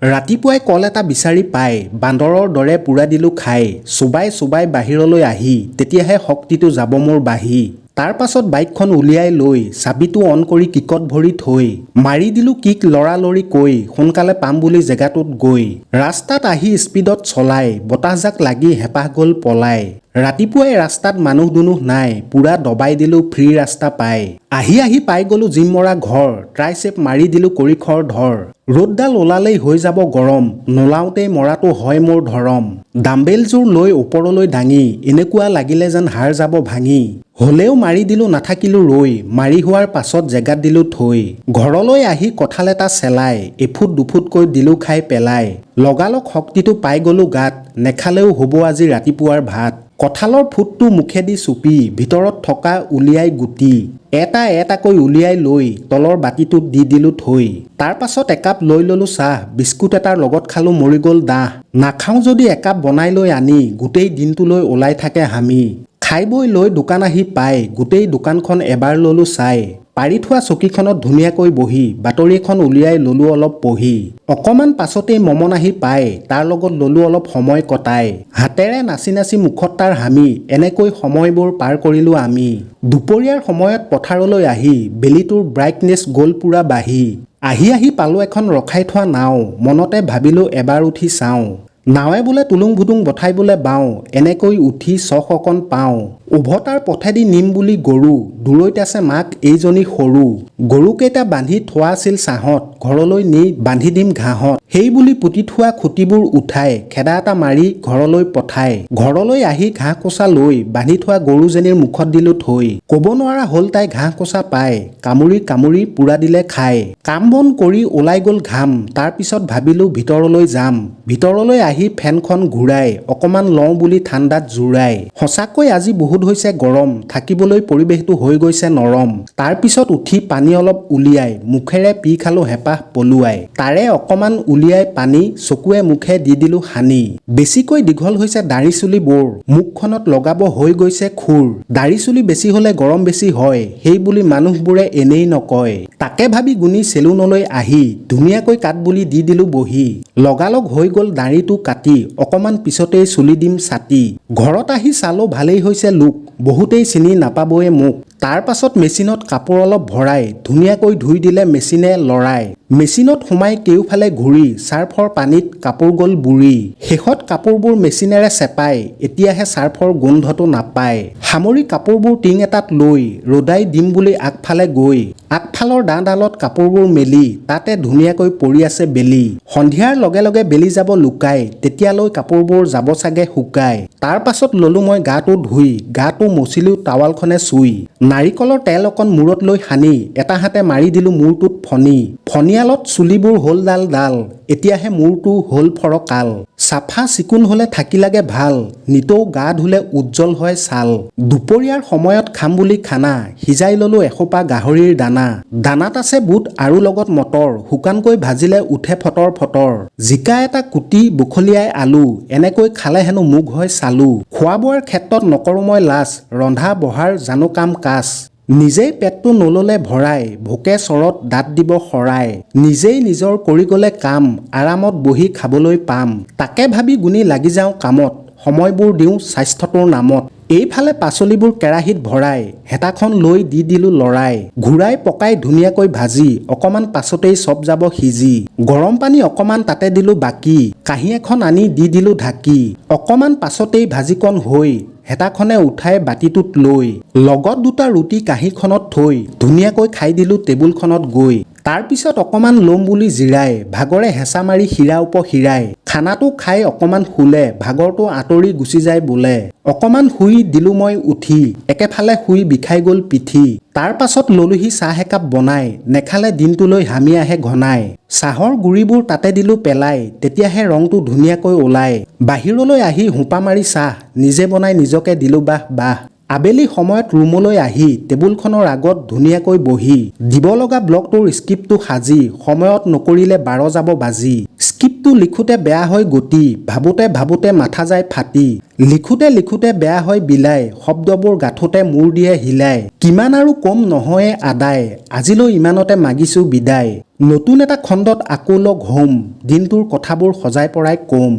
ৰাতিপুৱাই কল এটা বিচাৰি পাই বান্দৰৰ দৰে পুৰা দিলোঁ খাই। চোবাই চোবাই বাহিৰলৈ আহি তেতিয়াহে শক্তিটো যাব মোৰ বাঢ়ি। তাৰ পাছত বাইকখন উলিয়াই লৈ চাবিটো অন কৰি কিকত ভৰি থৈ মাৰি দিলোঁ কিক লৰালৰিকৈ, সোনকালে পাম বুলি জেগাটোত গৈ। ৰাস্তাত আহি স্পীডত চলাই বতাহজাক লাগি হেঁপাহ গ'ল পলাই। ৰাতিপুৱাই ৰাস্তাত মানুহ দুনুহ নাই, পুৰা দবাই দিলোঁ ফ্ৰী ৰাস্তা পাই। আহি আহি পাই গ'লো জিম মৰা ঘৰ, ট্ৰাইচেপ মাৰি দিলোঁ কৰি খৰ ধৰ। ৰ'দডাল ওলালেই হৈ যাব গৰম, নোলাওঁতেই মৰাটো হয় মোৰ ধৰম। ডাম্বেলযোৰ লৈ ওপৰলৈ দাঙি এনেকুৱা লাগিলে যেন হাড় যাব ভাঙি। হ'লেও মাৰি দিলোঁ, নাথাকিলোঁ ৰৈ। মাৰি হোৱাৰ পাছত জেগাত দিলোঁ থৈ। ঘৰলৈ আহি কঁঠাল এটা চেলাই এফুট দুফুটকৈ দিলোঁ খাই পেলাই। লগালগ শক্তিটো পাই গ'লো গাত, নেখালেও হ'ব আজি ৰাতিপুৱাৰ ভাত। কঁঠালৰ ফুটটো মুখেদি চুপি ভিতৰত থকা উলিয়াই গুটি এটা এটাকৈ উলিয়াই লৈ তলৰ বাতিটোত দি দিলোঁ থৈ। তাৰ পাছত একাপ লৈ ল'লো চাহ, বিস্কুট এটাৰ লগত খালোঁ, মৰি গ'ল দাহ। নাখাওঁ যদি একাপ বনাই লৈ আনি গোটেই দিনটোলৈ ওলাই থাকে হামি। খাই বৈ লৈ দোকান আহি পাই গোটেই দোকানখন এবাৰ ল'লো চাই। পাৰি থোৱা চকীখনত ধুনীয়াকৈ বহি বাতৰি এখন উলিয়াই ল'লো অলপ পঢ়ি। অকণমান পাছতেই মমন আহি পাই তাৰ লগত ল'লো অলপ সময় কটাই। হাতেৰে নাচি নাচি মুখত তাৰ হামি, এনেকৈ সময়বোৰ পাৰ কৰিলোঁ আমি। দুপৰীয়াৰ সময়ত পথাৰলৈ আহি বেলিটোৰ ব্ৰাইটনেছ গ'ল পুৰা বাঢ়ি। আহি আহি পালোঁ এখন ৰখাই থোৱা নাও, মনতে ভাবিলোঁ এবাৰ উঠি চাওঁ। নাৱে বোলে টুলুং ভুটুং বঠাই বোলে বাওঁ, এনেকৈ উঠি চখ অকণ পাওঁ। উভতাৰ পথেদি নিম বুলি গৰু, দূৰৈত আছে মাক এইজনী সৰু। গৰুকেইটা বান্ধি থোৱা আছিল ছাঁহত, ঘৰলৈ নি বান্ধি দিম ঘাঁহত। সেই বুলি পুতি থোৱা খুঁটিবোৰ উঠাই খেদা এটা মাৰি ঘৰলৈ পঠাই, ঘৰলৈ আহি ঘাঁহ কোচা লৈ বান্ধি থোৱা গৰুজনীৰ মুখত দিলোঁ থৈ। ক'ব নোৱাৰা হ'ল তাই ঘাঁহ কোচা পাই কামুৰি কামুৰি পুৰা দিলে খাই। কাম বন কৰি ওলাই গ'ল ঘাম। তাৰ পিছত ভাবিলোঁ ভিতৰলৈ যাম। ভিতৰলৈ আহি ফেনখন ঘূৰাই অকণমান লওঁ বুলি ঠাণ্ডাত জোৰাই। সঁচাকৈ আজি বহুত হৈছে গৰম, থাকিবলৈ পৰিৱেশটো হৈ গৈছে নৰম। তাৰ পিছত উঠি পানী অলপ উলিয়াই মুখেৰে পি খালোঁ হেঁপাহ পলুৱাই। তাৰে অকণমান উলিয়াই পানী চকুৱে মুখে দি দিলোঁ সানি। বেছিকৈ দীঘল হৈছে দাড়ি চুলিবোৰ, মুখখনত লগাব হৈ গৈছে খুৰ। দাড়ি চুলি বেছি হ'লে গৰম বেছি হয়, সেই বুলি মানুহবোৰে এনেই নকয়। তাকে ভাবি গুণি চেলুনলৈ আহি ধুনীয়াকৈ কাট বুলি দি দিলোঁ বহি। লগালগ হৈ গ'ল দাড়িটো কাটি, অকণমান পিছতেই চুলি দিম ছাটি। ঘৰত আহি চালোঁ ভালেই হৈছে লুক, বহুতেই চিনি নাপাবয়ে মোক। তাৰ পাছত মেচিনত কাপোৰ অলপ ভৰাই ধুনীয়াকৈ ধুই দিলে মেচিনে লৰাই। মেচিনত সোমাই কেউফালে ঘূৰি চাৰ্ফৰ পানীত কাপোৰ গ'ল বুৰি। শেষত কাপোৰবোৰ মেচিনেৰে চেপাই এতিয়াহে চাৰ্ফৰ গোন্ধটো নাপায়। সামৰি কাপোৰবোৰ টিং এটাত লৈ ৰ'দাই দিম বুলি আগফালে গৈ আগফালৰ দাঁডালত কাপোৰবোৰ মেলি তাতে ধুনীয়াকৈ পৰি আছে বেলি। সন্ধিয়াৰ লগে লগে বেলি যাব লুকাই, তেতিয়ালৈ কাপোৰবোৰ যাব চাগে শুকাই। তাৰ পাছত ল'লো মই গাটো ধুই, গাটো মচিলোঁ টাৱালখনে চুই। নাৰিকলৰ তেল অকণ মূৰত লৈ সানি এটা হাতে মাৰি দিলোঁ মূৰটোত ফণি। ফণিয়ালত চুলিবোৰ হ'ল ডাল ডাল, এতিয়াহে মূৰটো হ'ল ফৰকাল। চাফা চিকুণ হ'লে থাকি লাগে ভাল, নিতৌ গা ধুলে উজ্জ্বল হয় ছাল। দুপৰীয়াৰ সময়ত খাম বুলি খানা সিজাই ল'লো এসোপা গাহৰিৰ দানা। দানাত আছে বুট আৰু লগত মটৰ, শুকানকৈ ভাজিলে উঠে ফটৰ ফটৰ। জিকা এটা কুটি বখলিয়াই আলু, এনেকৈ খালে হেনো মুখ হয় চালু। খোৱা বোৱাৰ ক্ষেত্ৰত নকৰোঁ মই লাজ, ৰন্ধা বঢ়াৰ জানো কাম কাজ। নিজেই পেটটো নল'লে ভৰাই, ভোকে চৰত দাঁত দিব সৰাই। নিজেই নিজৰ কৰি গ'লে কাম, আৰামত বহি খাবলৈ পাম। তাকে ভাবি গুণি লাগি যাওঁ কামত, সময়বোৰ দিওঁ স্বাস্থ্যটোৰ নামত। এইফালে পাচলিবোৰ কেৰাহীত ভৰাই হেতাখন লৈ দি দিলোঁ লৰাই। ঘূৰাই পকাই ধুনীয়াকৈ ভাজি অকণমান পাছতেই চব যাব সিজি। গৰম পানী অকণমান তাতে দিলোঁ বাকি, কাঁহী এখন আনি দি দিলোঁ ঢাকি। অকণমান পাছতেই ভাজিকণ হৈ হেতাখনে উঠাই বাতিটোত লৈ লগত দুটা ৰুটি কাঁহীখনত থৈ ধুনীয়াকৈ খাই দিলোঁ টেবুলখনত গৈ। তাৰ পিছত অকণমান ল'ম বুলি জিৰাই ভাগৰে হেঁচা মাৰি শিৰা উপশিৰাই। খানাটো খাই অকণমান শুলে ভাগৰটো আঁতৰি গুচি যায় বোলে। অকণমান শুই দিলোঁ মই উঠি, একেফালে শুই বিষাই গ'ল পিঠি। তাৰ পাছত ল'লোহি চাহ একাপ বনাই, নেখালে দিনটোলৈ হামি আহে ঘনাই। চাহৰ গুড়িবোৰ তাতে দিলোঁ পেলাই, তেতিয়াহে ৰংটো ধুনীয়াকৈ ওলায়। বাহিৰলৈ আহি সোপা মাৰি চাহ নিজে বনাই নিজকে দিলোঁ বাহ বাহ। আবেলি সময়ত ৰুমলৈ আহি টেবুলখনৰ আগত ধুনীয়াকৈ বহি দিব লগা ব্লগটোৰ স্ক্ৰিপ্টটো সাজি, সময়ত নকৰিলে 12 যাব বাজি। স্ক্ৰিপ্টটো দিনটো লিখোঁতে বেয়া হয় গতি, ভাবোঁতে ভাবোঁতে মাথা যায় ফাটি। লিখোঁতে লিখোঁতে বেয়া হয় বিলাই, শব্দবোৰ গাঁঠোতে মূৰ দিয়ে হিলাই। কিমান আৰু কম, নহয়ে আদায়। আজিলৈ ইমানতে মাগিছোঁ বিদায়। নতুন এটা খণ্ডত আকৌ লগ হ'ম, দিনটোৰ কথাবোৰ সজাই পৰাই ক'ম।